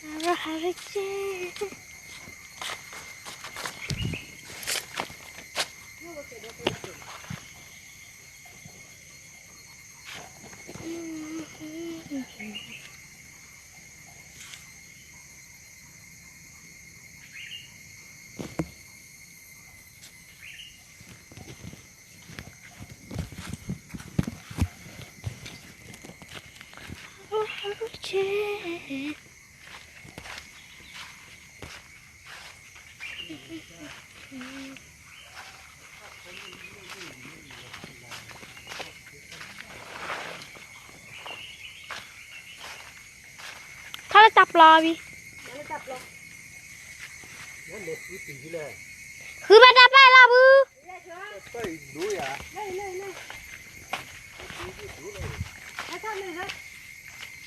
အရဟရက့ ထီၣ်လၢတၢ်ပျီဘံ, ဃုဘၣ်တၢ်ပာ်လီၤဘု,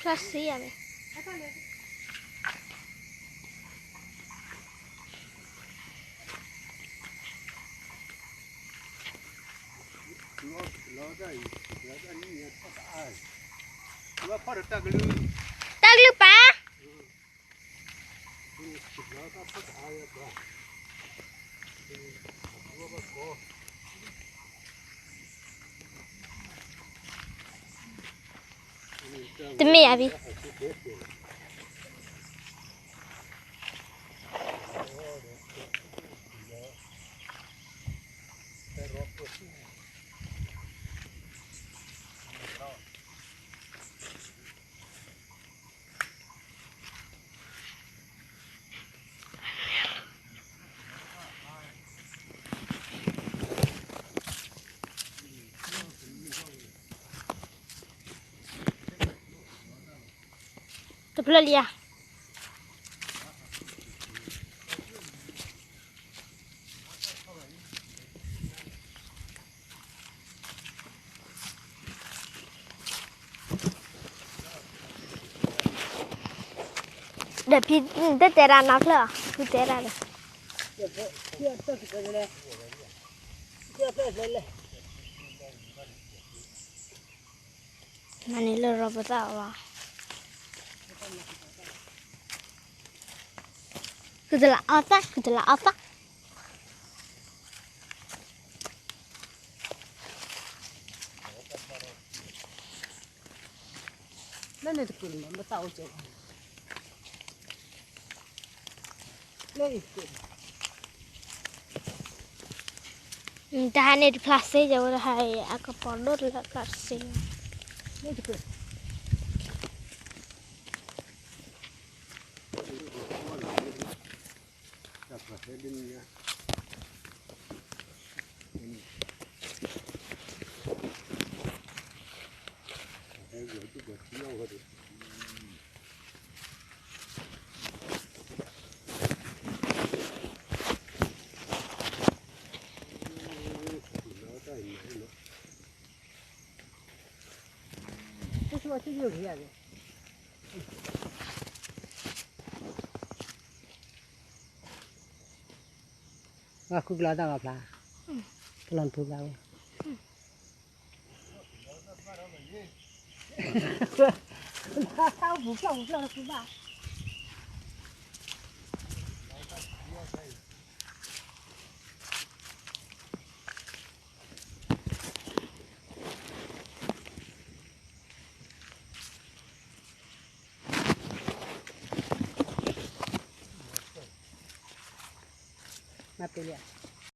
ဖျါစ့ယၤန့ၣ် တၢ်ကလုၢ်ပၢ်, တမ့ၢ်ဧါဘံ. တဖျၢၣ်လံဧါ. ဒီးဖံ တတဲဒၣ်နီဖျၢၣ်အီၤ ဖုတဲဒၣ်ဒီး မၤန့ၢ်လၢရီပသၣ်အီၤလီၤ. ကုၢ်တလးအီၣ်သၣ် ကုၢ်တလးအီၣ်သၣ်. လၢန့ၣ်တကုၢ်န့ၣ် မ့ၢ်သၣ်အိၣ်ကဲး လၢအံၤတကုၢ် တဟါန့ၣ်တဖျါစ့ယဝဲတဟါအံၤ အကပီၤဒိၣ်တလၢဖျါစ့ လၢတကုၢ် ဃုကလီၤတၢ်ဂီၤဖျါ, ပလီၢ်နဖုဘျါဝဲ, တၢ်အိၣ်ပူၤဖျီၣ်ပူၤဖျီၣ်လၢဃုဘၣ်. မၤပ့ၤလံ